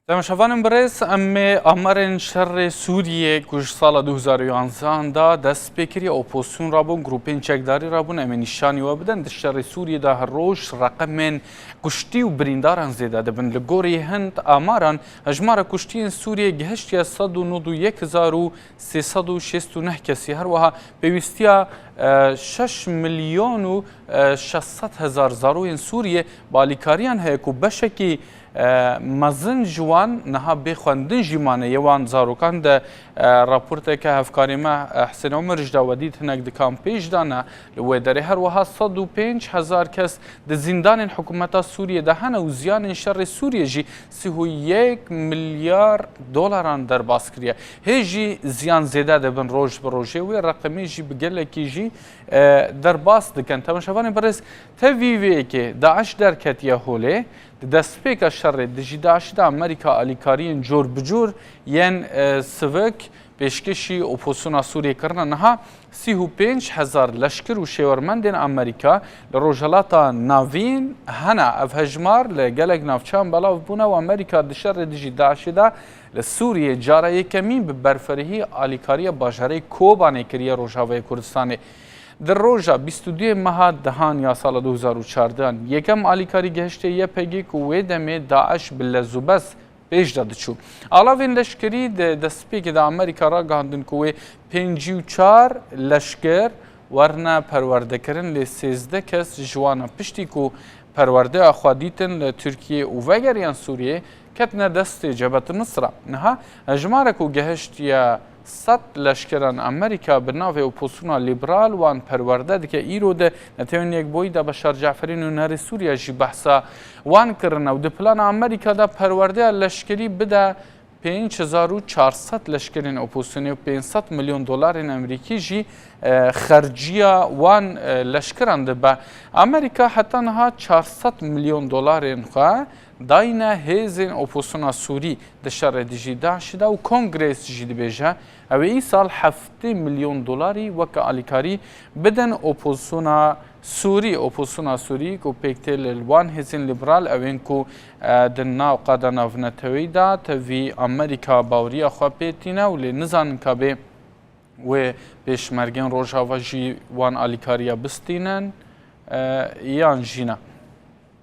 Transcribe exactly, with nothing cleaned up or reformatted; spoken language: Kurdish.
Temaşevanên birêz, em ê amarên şerê Sûriyê ku ji sala du hezar û yanzdehan de dest pê kiriye, opozîsyon rabûn, grûpên çekdarî rabûn, em ê nîşanî we bidin. Di şerê Sûriyê de her roj reqemên kuştî û birîndaran zêde dibin. Li gorî hin amaran, hejmara kuştiyên Sûriyê gihiştiye sed û nod û yek hezar û sê sed û şêst û neh kesî. Her wiha pêwîstiya, e, şeş milyon û, e, şeş sed hezar zaroyên Sûriyê bi alîkariyan heye ku beşekî, e, mezin ji wan niha bê xwendin jî mane. Yê wan zarokan de, e, raporteke hevkarê me, e, Hisên Omer ji da we dît hinek di kampê jî de ne. Li wê derê her wiha sed û pênc hezar kes di zîndanên hikûmeta Sûriyê de hene û ziyanên şerê Sûriyê jî sî û yek milyar dolaran derbas kiriye. Hê jî ziyan zêde dibin roj bi rojê, wê reqemê jî bi gelekî jî, e, derbas dikin. Temaşevanê birêz, tevî vê yekê DAIŞ derketiye holê. Di destpêka şerê dijî DAIŞê de Amerîka alîkariyên cor bi cor yên, e, sivik pêşkêşî opozîsyona Sûriyê kirine. Niha sî û pênc hezar leşker û şêwermendên Amerîka li Rojhilata Navîn hene. Ev hejmar li gelek navçeyan belav bûne û Amerîka di şerê dijî DAIŞê de li Sûriyê cara yekemîn bi berfirehî alîkariya bajarê Kobanê kiriye Rojavayê Kurdistanê. Di roja bîst û duyê meha dehan ya sala du hezar û çardehan yekem alîkarî gihiştê YPG ku wê demê DAIŞ bi lez û bez pêş de diçû. Alavên leşkerî di destpêkê de Amerîka ragihandin ku wê pêncî û çar leşker werine perwerdekirin, lê sêzdeh kes ji wana piştî ku perwerdeya xwe dîtin li Tirkiyê û vegeriyan Sûriyê, ketine destê Cebhet Nusra. Niha hejmarek ku gehiştiye sed leşkeran Amerîka bi navê Opozîsyona Lîberal wan perwerde dike. Îro di Netewên Yekboyî de Beşar Caferî nûnerê Sûriye jî behsa wan kirine û di plana Amerîka de perwerdeya leşkerî bide pênc hezar û çar sed leşkerên opozîsyonê û pênc sed milyon dolarên Amerîkî jî, e, xerciya wan, e, leşkeran dibe. Amerîka heta niha çar sed milyon dolarên xwe dayne hêzên opozîsyona Sûrî di şerê dijî DAIŞê de û Kongres jî dibêje, ew ê îsal heftê milyon dolarî weke alîkarî bidin opozîsyona Sûrî. Opozîsyona Sûrî ku pêk tê li wan hêzên lîberal, ew ên ku, e, di nav qada navneteweyî de tevî Amerîka baweriya xwe pê tîne û lê nizanin ka bê wê pêşmergên Rojava jî wan alîkariya bistînin, e, yan jî ne.